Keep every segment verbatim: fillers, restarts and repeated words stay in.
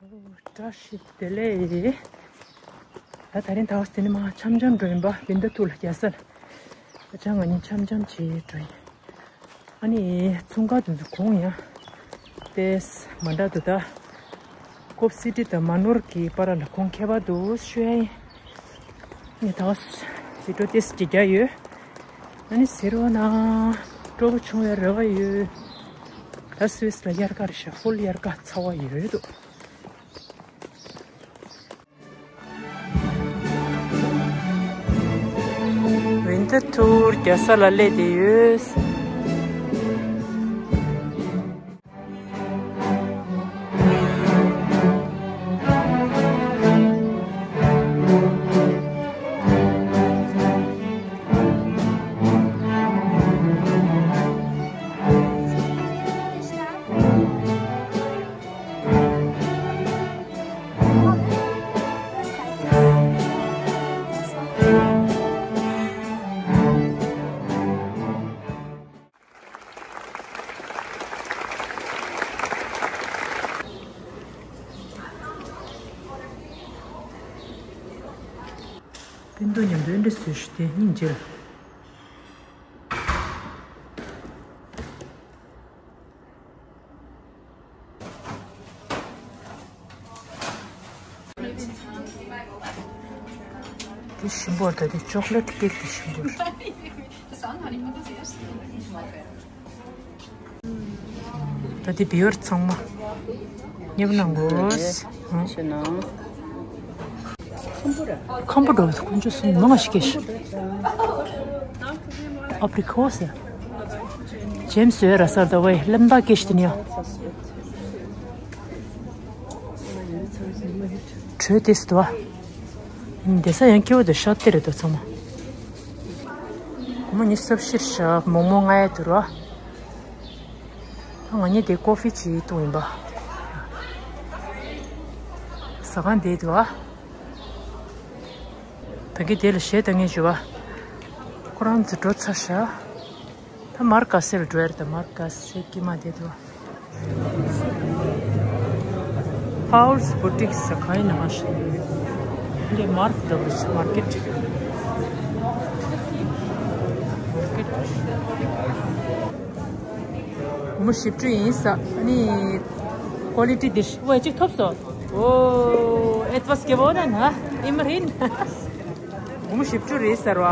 བཀྲ་ཤིས་བདེ་ལེགས། ད་ད་རིང་ད་བ་སྟེ་ནི་མ་འཆམ་འཆམ་འགྲོ་ཡིན་པ་བིན་ད་ཐུག་ལ་རྒྱ་ས་ལ། ཨ་ཅག་ང་གཉིས་འཆམ་འཆམ་བྱེད་འགྲོ་ཡིན། ཨ་ནི་ཚོང་ཁང་དེ་ཚོ་གོང་ཡང་ཏེས་མ་འདྲ་འདུག་ད་ཀོབ་སི་ཏི་དང་མ་ནོར་གྱི་བར་ལ་གོང་ཁྱད་པར་འདུག་ཤོད་ཡ་ཡིན། ངས་ད་བི་ཌིའོ་ཏེས་ཅིག་རྒྱག་ཡོད། ཨ་ནི་ཟེར་བ་ན་སྤྲོ་པོ་བྱུང་བའི་རེ་བ་ཡོད། ད་སུད་སི་ལ་དབྱར་ཁ་རེད་ཤག་ཧྥུལ་དབྱར་ཁ་ཚ་བ་ཡོད་འདུག་ཝིན་ཊར་ཐུར་རྒྱག་ས་ལ་སླེབས་བསྡད་ཡོད། སྤུན་ཏོ་མཉམ་དུ་འདྲ་བཟོས་ཤིག་དེ་སྙིང་རྗེ། དེ་ཞིམ་པོ་རེད། དེ་ཅོག་ལེ་ཊི་ཀེག་དེ་ཞིམ་པོ་རེད། ད་དེ་བི་ཡོར་ཚང་མ་ཉེ་བོ་ནང་གོ། ཁམ་བུ་ར་ཁམ་བུ་འགྲོ་ཁོང་ཚོ་སུ་མང་ཞིག་གེ་ཨ་པི་རི་ཁོ་སི་ཇེམ་སི་ཡོད་ར་སར་ད་ཝེ་ལམ་ད་ཀེ་ཤི་ཏི་ནི་ཡ། དྲོད་དེ་སུ་དུ་བ། འདི་ས་ཡང་སྐྱེ་བོ་དེ་ཤོད་དེ་རེད་དོ་ཚང་མ། སྒོར་མོ་ཉི་ཤུ་རྩ་བཞི་བཞག་མོག་མོག་ལྔ་ཡ་དུ་ར། ད་ང་གཉིས་དེ་ཀོ་ཧྥི་ཅིག་བཏུང་ཡིན་པ། ཟ་ཁང་དེ་དུ་བ། ད་གི་དེ་ལ་གཞས་ད་ངས་ཞུ་བ། ཁོ་རང་ཚོ་འགྲོ་ཚར་ཤག་ད་མར་ཁ་སེ་ལ་འགྲོ་ཡ་རེད། ད་མར་ཁ་སེ་ཀི་མ་དེ་དུ། ཕའོ་ལ་སི་བུ་ཊིག་ཟེར་ག་ཡིན་ན་ང་ཤི། འདི་མར་ཁ་འགྲོ་བ་ཞིག་མར་ཀེ་ཊི། མར་ཀེ་ཊི། སྒོར་མོ་བཞི་བཅུ་ཡིན་ས། ཨ་ནི་ཀོ་ལི་ཊི་འདི་ཤི་བ་གཅིག་ཐོབ་སོང་། ཨོ་ཨེ་ཏི་བ་སི་ཀེ་བོ་ན་ན་ཨི་མ་རིན། སྒོར་མོ་བཞི་བཅུ་རེད་ཟེར་བ།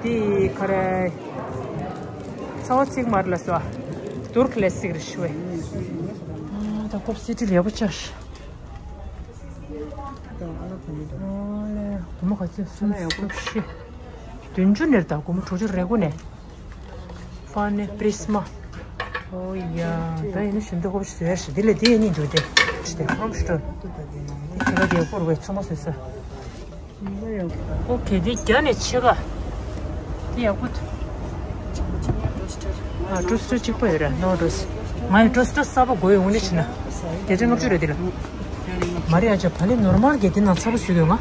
དེ་ག་རེ། ཚ་བ་ཚིག་མར་ལ་སོ། དུར་ཁ་ལེ་སིག་རེ་ཤི་བས། ཨ་ད་ཀོབ་སི་ཏི་ལེགས་པོ་ཆགས། ཨོ་ལེ་སྒོར་མོ་ག་ཚོད་སུམ་ཅུ་སོ་བཞི། བདུན་ཅུ་ནེར་ད་སྒོར་མོ་དྲུག་ཅུ་རེ་དགུ་ནས། ཕ་ནེ་པི་རི་སི་མ། ཨོ་ཡ། ད་ཡིན་ན་ཞུ་འདོད་ཁོ་བོ་ཞིག་བཟོ་ཡ་ཞིག་འདི་ལས་འདི་ཡིན་ནི་འདུག་སྟེ། ཞིག་སྟེ་ཧམ་སྟོར། དེ་ག་དེ་སྐོར་བས་ཚང་མ་བཟོས་ས། ཨོ་ཁེ་དེ་རྒྱ་ནས་ཆེ་ག་དེ་ཡག་པོ་འདུག་ཨ་ཊོ་སི་ཊར་གཅིག་པ་ཡོད་ར་ནོ་ཊོ་སི། ང་ཡི་ཊོ་སི་ཊར་གསར་པ་དགོས་ཡོང་ནི་ཕྱིན་ན། བརྒྱ་ཆ་ལྔ་བཅུ་རེད་དེ་ལ། མ་རེད་ཨ་ཅག་བ་ལི་ནོར་མལ་གྱི་དེ་ནང་ཚ་པོ་བཟོས་དགོས་ང་།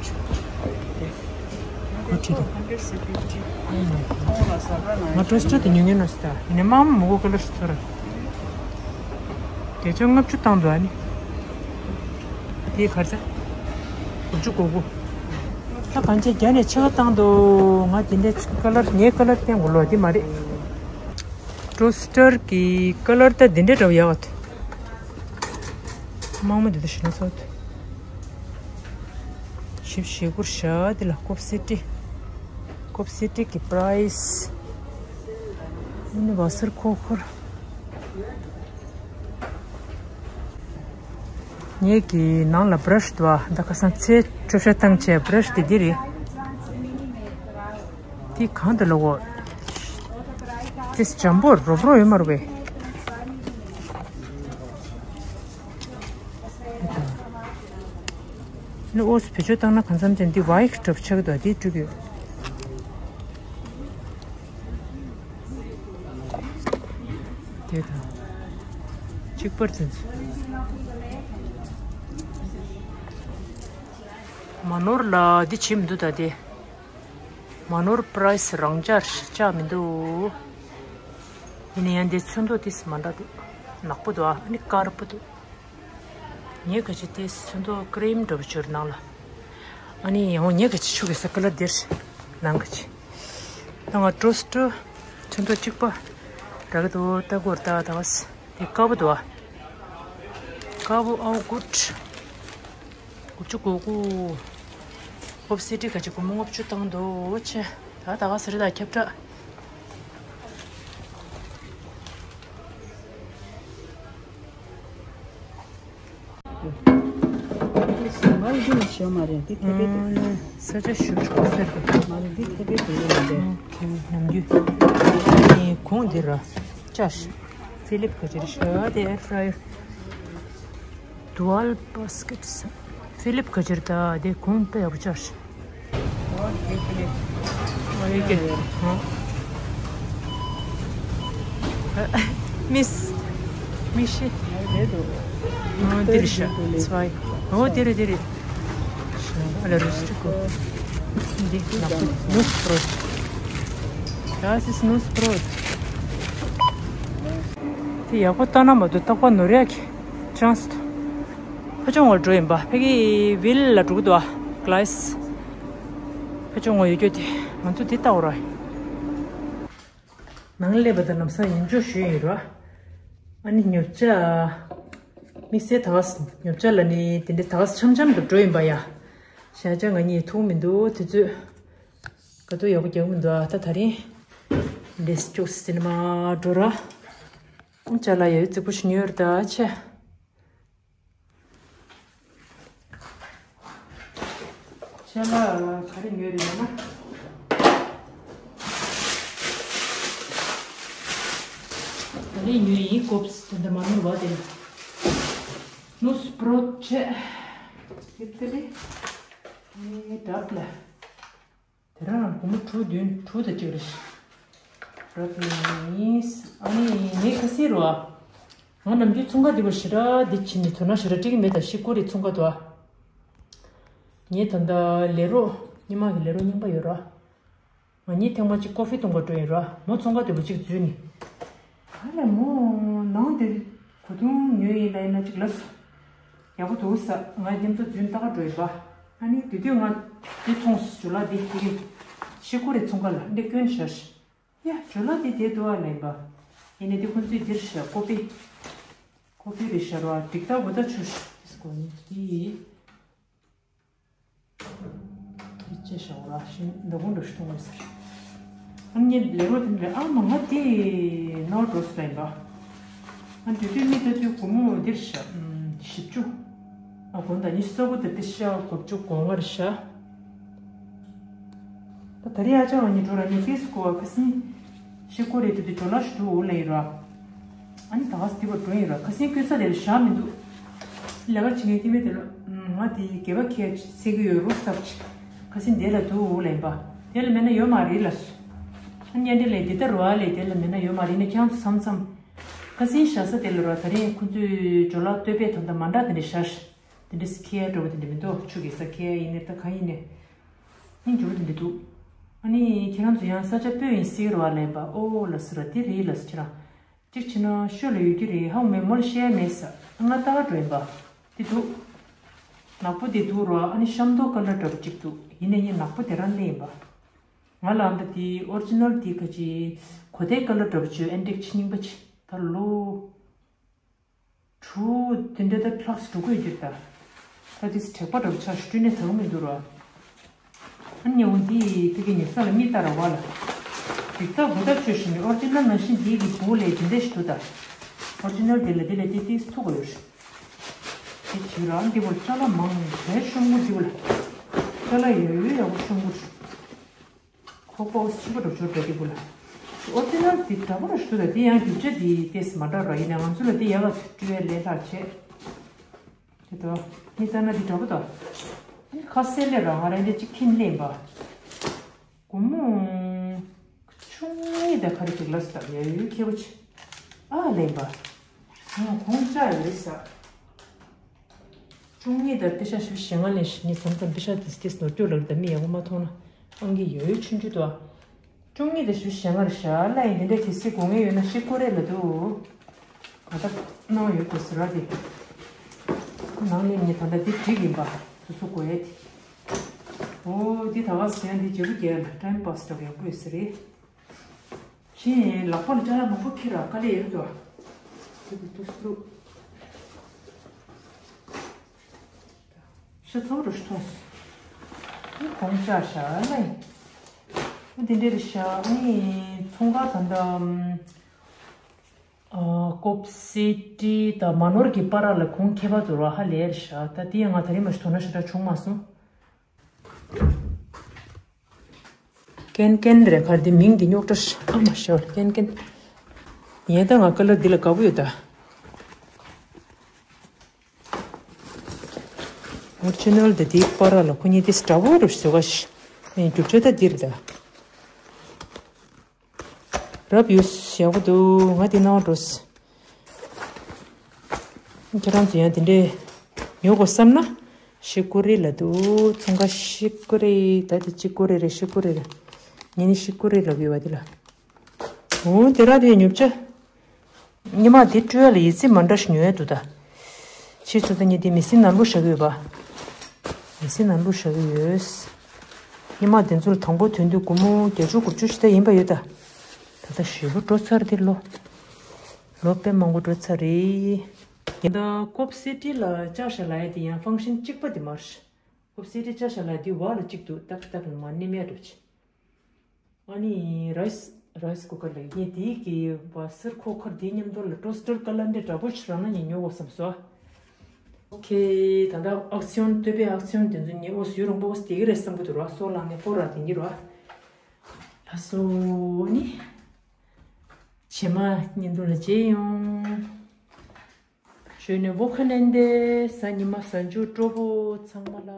ཁོ་ཁྲིད་དེ། ང་ཊོ་སི་ཊར་དེ་ཉོ་ངེས་ནོ་སི་ད། ཡིན་ནའི་མང་མོ་མོ་གོ་ཀ་ལར་ཞིག་ཚོར། བརྒྱ་ཆ་ལྔ་བཅུ་བཏང་འདུག་ཨ་ནི། དེའི་གར་ཚ། དགུ་བཅུ་གོ་དགུ། ད་གང་ཅི་རྒྱ་ནས་ཆེ་བ་བཏང་འདུག་ང་དེ་འདྲའི་ཀ་ལར་ངའི་ཀ་ལར་བསྟན་དགོས་ལོ་དེ་མ་རེད། ཊོ་སི་ཊར་གི་ཀ་ལར་ད་འདི་འདྲའི་འདྲ་བ་ཡག་ག་ཐུ། མང་མོ་འདི་ད་ཞིག་ན་ཚོགས་ཐུ། ཞིབ་ཞིབ་སྐོར་ཤ་དེ་ལ་ཀོབ་སི་ཊི། ཀོབ་སི་ཊི་གི་པ་རའི་སི། ཡུ་ནི་བར་སལ་ཁོ་ཁོར། ངེད་ཀྱི་ནང་ལ་བྷ་ར་ཤི་འདུག་ཨ། ད་ཁ་སང་ཚེ་བཅོ་ཤ་བཏང་བྱས་བྷ་ར་ཤི་དེ་འདི་རེད། དེ་གང་དུ་ལོག་གོ། དེ་འཇམ་པོ་རོབ་རོབ་ཡོད་མ་རེད་པས། ནི་ཨོ་སི་བེད་སྤྱོད་བཏང་ན་གང་འཚམ་ཅན་འདི་ཝའི་གྲབས་ཆགས་འདུག་དེ་དཀྲུག་ཡོད། དེ་དང་། གཅིག་པར་འཛིན་ཚུལ། མ་ནོར་ལ་འདི་བྱེད་མི་འདུག་ད་དེ། མ་ནོར་པ་རའི་སི་རང་འཇགས་ཤིག་ཆགས་མི་འདུག་ཡིན་ན་ཡང་འདི་ཚོན་མདོག་དེ་མ་འདྲ་འདུག་ནག་པོ་འདུག་ཨ་ནི་དཀར་པོ་འདུག་ངས་ག་ཅི་དེ་ཚོན་མདོག་ཀི་རིམ་འདྲ་པོ་བཅོས་ནང་ལ། ཨ་ནི་ཡང་ངས་ག་ཅི་ཆུ་གི་ས་ཀི་ལ་དེར་ནང་ག་ཅི། ད་ང་ཀྲོ་སི་ཀྲི་ཚོན་མདོག་གཅིག་པ་རག་གི་འདུག་ད་གོར་ད་ད་བ་སི་དེ་དཀར་པོ་འདུག་ཨ། དཀར་པོ་ཨའོ་གུད། དགུ་བཅུ་གོ་དགུ། ཧོབ་སི་ཊི་ག་ཅི་སྒོར་མོ་ལྔ་བཅུ་བཏང་འདུག་ཆེ། ད་ད་ག་ཟེར་ད་ཁྱབ་བསྒྲགས། མ་རེད། འདི་ནི་ཞོ་མ་རེད། འདི་ཐེ་པེ་འདུག་ས་ཆ་ཞུ་ཆོག་ཟེར་གི། མ་རེད། འདི་ཐེ་པེ་འདུག་ལ་འདི། ཨོ་ཁེ། ནམ་རྒྱུན་ནི་གོང་འདི་ར་ཅར། ཕི་ལིབ་ག་ཅི་རེད་ཤག་དེ་ཨེར་ཕ་ར་ཡར། Dual baskets. Philip ག་ཅི་རེད་ད། དེ་གོང་དཔེ་ཡག་པོ་ཅར། ཨོ་ཡོད་ཀྱི། ཧ། མིས། མི་ཤི། ཨོ་དེ་རེད་ཤག་ཚ་བའི། ཨོ་དེ་རེད་དེ་རེད། ཤག་ཨ་ལ་རུ་སི་ཀོ། འདི་ནག་པོ་Nussbrot. Das ist Nussbrot. དེ་ཡག་པོ་ལྟ་ན་མ་གཏོགས་རྟག་པར་ནོར་ཡག་གི་ཅན་སི་འདུག་ཕ་ཆུང་བར་འགྲོ་ཡིན་པ། ཕ་གི་ཝིལ་ལ་འགྲོ་གི་འདུག་ཨ། ག་ལ་སི། ཕ་ཆུང་བར་ཡོད་རྒྱུ་དེ་ང་ཚོ་འདི་ལྟ་འོ་ར། ནང་སླེབས་པ་དང་ལམ་སང་ཡིན་འཇོག་ཞུས་ཡིན་ར། ཨ་ནི་ཉོ་ཆ། དམིགས་བསལ་ད་ག་ཉོ་ཆ་ལ་ནི་དེ་འདྲའི་ད་ག་འཆམ་འཆམ་དུ་འགྲོ་ཡིན་པ་ཡ། ཤ་ཆ་ང་གཉིས་ཐུག་མི་འདུག་དུས་ཚོད། ག་དུས་ཡག་པོ་རྒྱག་མི་འདུག་ཨ། ད་ད་རིང་། འདྲེས་ཅུག་སི་ནི་མ་འགྲོ་ར། ཅ་ལག་ཡོད་རྩིག་པོ་ཞིག་ཉོས་ར་ད་ཆེ། ཅ་ལག་ག་རེ་ཉོས་རེད་ལབ་ན། ད་རིང་ཉོས་ཡིན་ཀོབ་སི་དེ་འདྲ་མ་ནོར་བ་དེ། Nussbrot་བྱས། དེ་དེ་རེད། ཨེ་འདྲ་ལ། དེ་རང་སྒོར་མོ་དྲུག་བདུན་དྲུག་དང་གཅིག་རེད། རབ་ཡིན། ཨ་ནི་ངས་ཁ་སིན་རོ་ཨ། ང་ནམ་རྒྱུན་ཚོང་ཁང་འདི་བར་ཞེ་དྲག་འདི་ཕྱིན་ནས་དོ་སྣང་ཞེ་དྲག་སྤྲད་ཀྱི་མེད་ད། ཤི་ཀོ་རི་ཚོང་ཁང་དུ་ཨ། ངས་ད་ལྟ་ལས་རོགས་སྔོན་མ་གི་ལས་རོགས་རྙིང་པ་ཡོད་ར། ང་གཉིས་ཐེངས་མ་གཅིག་ཀོ་ཧྥི་འཐུང་ག་འགྲོ་ཡིན་ར། མོ་ཚོང་ཁང་འདི་བར་གཅིག་འཛུལ་ནས། ཨ་ལས་མོ་ནང་དེ་གོ་དུང་ཉོས་ཡིན་ལ་ཡིན་ན་གཅིག་ལབ་སོང་། ཡག་པོ་འདུག་ས། ང་མཉམ་དུ་རྫུན་ལྟ་ག་འགྲོ་ཡིན་པ། ཨ་ནི་དེ་དུས་ང་དེ་མཐོང་སོང་། ཇོ་ལགས་དེ་དེ་གི་ཤི་ཀོ་རི་ཚོང་ཁང་ལ་འདི་སྐྱོན་ཤར། ཡ་ཇོ་ལགས་དེ་དེ་འདུག་ཨ་ལེན་པ། ཡིན་ནའི་དེ་ཁོང་ཚོས་འདིར་ཤར་ཀོ་པི། ཀོ་པི་རེ་ཤར་བ་འགྲིག་ཐག་གོ་ཐག་ཆོད་ཤག་དེ་སྐོར་ནི་དེ། དེ་ཅེས་བྱ་བ་ར་ཤིང་མདའ་ཁུང་འདྲ་ཞིག་མཐོང་བས་ཟེར། ཨ་ནི་ལས་རོགས་དེ་འདྲ་ཨ་མ་ང་དེ་ནོར་འགྲོ་སོང་ལ་ཡིན་པ། ཨ་འདྲ་དུས་མི་ལྟ་དུས་སྒོར་མོ་འདིར་བཞག་བཞི་བཅུ། ཨ་དགོན་ད་ནི་སོ་གོ་དེ་དེ་ཤ་དགུ་བཅུ་གོ་ལྔར་བཞག་ད་ད་རེས་ཨ་ཅག་ང་གཉིས་འགྲོ་ར་ནི་ཏིས་གོ་བ་ཁ་སིན། ཤི་ཀོ་རེ་དུ་དེ་ཇོ་ལགས་ཞུ་འོ་ལ་ཡིན་ར། ཨ་ནི་ད་ག་སྟི་བ་འགྲོ་ཡིན་ར་ཁ་སིན་ཀུན་ས་དེ་ལ་བཞག་མི་འདུག་ལས་ཀ་བྱེད་མཁན་དེ་མེད་དེ་ལ། ང་དེ་སྒལ་པ་ཁྱེར་སེ་གི་ཡོད་རོ་སབ་ཅི། ཁ་སིན་དེ་ལ་འདུག་འོ་ལ་ཡིན་པ། དེ་ལ་མེད་ན་ཡོད་མ་རེད་ལ་སོ། ཨ་ནི་ཉན་དེ་ལས་དེ་ལྟར་རོ་ཨ་ལས་དེ་ལ་མེད་ན་ཡོད་མ་རེད་ན་ཁྱང་མཚམས་མཚམས། ཁ་སིན་བཞག་ས་དེ་ལ་རོ་ད་རིང་ཁོ་ཚོས་ཇོ་ལགས་སྟོད་པས་ད་ལྟ་མ་འདྲ་དེ་འདྲ་བཞག་དེ་འདྲ་སི་ཁེ་འགྲོ་བ་དེ་འདྲ་མི་འདུག་ཆུ་གི་ས་ཁེ་ཡིན་ནས་ད་གང་ཡིན་ནས། ནི་འགྱུར་དེ་འདྲ་འདུག་ཨ་ནི་ཁྱེད་རང་ཚོ་ཡང་ས་ཆ་སྤོས་ཡིན་སྲིད་རོ་ཨ་ལེན་པ། ཨོ་ལ་སི་ར་དེ་རེད་ལ་སི་ཁྱེད་རང་། གཅིག་བྱས་ན་ཤོ་ལ་ཡོད་རྒྱུ་རེད་ཧ་མེད་མོ་ལ་བཤད་མེད་ས་ང་ལྟ་ག་འགྲོ་ཡིན་པ། དེ་འདུག་ནག་པོ་དེ་འདུག་རོ་ཨ་ནི་ཤམ་ཐོག་ཀ་ལ་འདྲ་པོ་གཅིག་འདུག་ཡིན་ནའི་ངས་ནག་པོ་དེ་རང་ལེན་ཡིན་པ། ང་ལ་ཨ་འདྲ་དེ་ཨོ་རི་ཇི་ནལ་དེ་ཁ་ཅིག་གོ་དེ་ཀ་ལ་འདྲ་པོ་བྱོས་ཨེན་ཊིག་ཆི་རྙིང་པ་ཅིག་ད་ལོ། གྲུ་དེ་འདྲ་ད་ལྷག་འགྲོ་གི་ཡོད་ཀྱི་ད། ད་དེ་དྲེག་པ་འདྲ་པོ་ཆགས་ཤིག་སྤྲུལ་ནས་ད་ག་མི་འདུག་ར། ཨ་ནི་ཉེ་བོ་འདི་ཕ་གི་ཉེ་ས་ལ་མི་ལྟ་ར་བ་ལ། རིག་ཐག་གོ་ཐག་ཆོད་ཤིང་ནི་ཨོ་རི་ཇི་ནལ་ནང་བཞིན་འདི་གི་སྦུག་ལས་དེ་འདྲ་ཞིག་འདུག་ད། ཨོ་རི་ཇི་ནལ་དེ་ལ་དེ་ལས་དེ་དེ་ཐུག་ག་ཡོད་རེད། དེ་བྱེད་ར་འདི་བོ་ཅ་ལག་མང་བའི་ཤོང་གུ་འདི་བོ་ལ། ཅ་ལག་ཡོད་ཡོད་ཡག་པོ་ཤོང་གུ་རེད། ཁོ་ཁོ་ཕྱི་པོ་འགྲོ་ཆོག་འདྲ་དེ་བུ་ལ། ཨོ་ཏི་ནར་དེ་འདྲ་པོ་ར་ཞུ་ད་དེ་ཡང་རྒྱུ་ཆ་དེ་ཏེས་མ་འདྲ་ར་ཡིན་ན་ང་ཚོ་ལ་དེ་ཡག་ག་སྤྲུལ་བའི་ལས་ལྷག་བྱས། དེ་དོ་མི་ལྟ་ན་དེ་འདྲ་པོ་དོ། ཁ་གསལ་ལས་ར་ང་རང་དེ་གཅིག་ཁྱིམ་ལེན་པ། སྒོར་མོ་ཆུང་ངུ་དེ་ག་རེ་ཅིག་ལ་སུ་ད་ཡ་ཡོད་ཁེ་པོ་ཆེ། ཨ་ལེན་པ། ང་གོང་ལྕགས་ཡོད་རེད་ས། ཅུང་ངེས་དང་པེ་ཤ་ཞིབ་ཞེ་ང་ལེན་ཞིག་ངས་བསམ་བསམ་པེ་ཤ་དེ་སྐྱེས་ནོར་སྐྱོ་ལག་དང་མི་ཡག་པོ་མ་མཐོང་ན་ཨང་གི་ཡོད་ཡོད་ཆུང་ཆུང་དོ། ཅུང་ངེས་དང་ཞིབ་ཞེ་ངར་ཤ་ལ་ཡིན་དེ་འདྲ་གལ་སྲིད་དགོས་ངེས་ཡོད་ན་ཤི་ཀོ་རེ་ལ་འདུག་ང་ད་སྣང་ཡོད་དགོས་ཟེར་བ་དེ། ནང་ནས་ངས་ད་ལྟ་འདི་བསྒྲིགས་ཡིན་པ། སོ་སོ་དགོས་ཡ་དེ། ཨོ་འདི་ད་ག་ཟེར་ཡ་འདི་བརྗེ་པོ་རྒྱག་ཡ་ལ་ཊའིམ་པཱ་སི་འདྲ་བོ་ཡག་པོ་ཡོད་ས་རེད། ཕྱིན་ལག་པ་ལ་ཅ་ལག་མང་པོ་འཁྱེར་ར་དཀའ་ལས་ཡོད་དོ། དེ་དུ་དུ་སུ། ཤ་ཚ་བོ་འགྲོ་ཤི་ཐོངས། ཨ་གོང་བཅག་ཤ་ལ། ཨ་དེ་འདྲ་རེད་ཤག་ཨ་ནི་ཚོང་ཁང་ད་ལྟ་ཨ་ཀོབ་སི་ཊི་དང་མ་ནོར་གྱི་བར་ལ་གོང་ཁེ་པ་དུ་ར་ཧ་ལས་རེད་ཤག་ད་དེ་ཡང་ང་ད་རེས་མ་ཤི་དོ་ན་ཤ་འདྲ་བྱུང་མ་སོང་། ཀན་ཀན་རེད་ཁར་དེ་མིང་འདི་རྙོག་དྲ་ཨ་མ་ཤོར་ཀན་ཀན། ཡིན་ད་ང་ཀ་ལར་འདི་ལ་དགའ་པོ་ཡོད་ད། ཨོ་ཆེ་ནལ་དེ་དེའི་པར་ལ་ཁོ་གཉིས་དེ་འདྲ་བོ་རུ་བཟོ་ག་ཤི། ཨེ་རྒྱུ་ཆ་ད་འདིར་ད། རབ་ཡོད་ཡག་པོ་འདུག་ང་དེ་ནང་འགྲོ། ཁྱེད་རང་ཚོ་ཡང་དེ་འདྲས་ཉོ་དགོས་བསམ་ན། ཤི་ཀུ་རི་ལ་འདུག་ཚོང་ཁང་ཤི་ཀུ་རི་ད་དེ་ཅི་ཀུ་རི་རེད་ཤི་ཀུ་རི་རེད། ངས་ནི་ཤི་ཀུ་རི་ལབ་ཡོད་པ་དེ་ལ། འོ་དེ་ར་དེ་ཉོ་ཆ། ཉི་མ་དེ་སྤྲོད་ཡ་ལ་ཡིད་ཚིམ་མ་འདྲ་ཞིག་ཉོ་ཡ་འདུག་ད། ཕྱིས་སུ་ད་ཉི་དེ་མི་སྲིན་ནང་ལུ་བཞག་གི་ཡོད་པ། མི་སྲིན་ནང་ལུ་བཞག་གི་ཡོད། ཉི་མ་དེ་ཚོར་དང་པོ་ཐོན་དུས་སྒོར་མོ་བརྒྱད་ཅུ་དགུ་བཅུ་ཞིག་ད་ཡིན་པ་ཡོད་ད། ད་ལྟ་ཞེ་པོ་འགྲོ་ཚར་དེ་ལོ། ལོ་དཔེ་མང་པོ་འགྲོ་ཚར་རེད། ད་ཀོབ་སི་ཊི་ལ་ཅ་ཤ་ལ་ཡ་དེ་ཡང་ཕང་ཤན་གཅིག་པ་དེ་མར། ཀོབ་སི་ཊི་ཅ་ཤ་ལ་ཡ་དེ་བ་ལ་གཅིག་འདུག་ཏག་ཏག་ལ་མ་ནེམ་ཡ་འགྲོ་ཆེ། ཨ་ནི་རའི་སི་རའི་སི་ཀུ་ཀར་ལ་ངས་དེའི་གི་བ་སིར་ཁོ་ཁར་དེའི་མཉམ་དུ་ལ་ཊོ་སི་ཊར་ཀ་ལར་འདྲ་འདྲ་པོ་ཞིག་རག་ན་ངས་ཉོ་དགོས་བསམ་སོ། ཨོ་ཁེ། ད་ལྟ་ཨག་ཚིའོན་སྟོད་པའི་ཨག་ཚིའོན་དེ་ཚོ་ངས་ཨོ་སུ་ཡུ་རོང་པོ་ཨོ་སི་དེ་གི་རེད་བསམ་གི་འདུག་ར་སོ་ལངས་ནས་ཧོ་ར་དེ་གི་ར། ལ་སོ་ནི། བྱེ་མ་ཉིན་དུ་ལ་བྱེ་ཡོང་། ཞོན་ནས་བོ་ཁ་ལེན་ཏེ་གཟའ་ཉི་མ་གཟའ་མཇུག་སྤྲོ་པོ་ཚང་མ་ལ།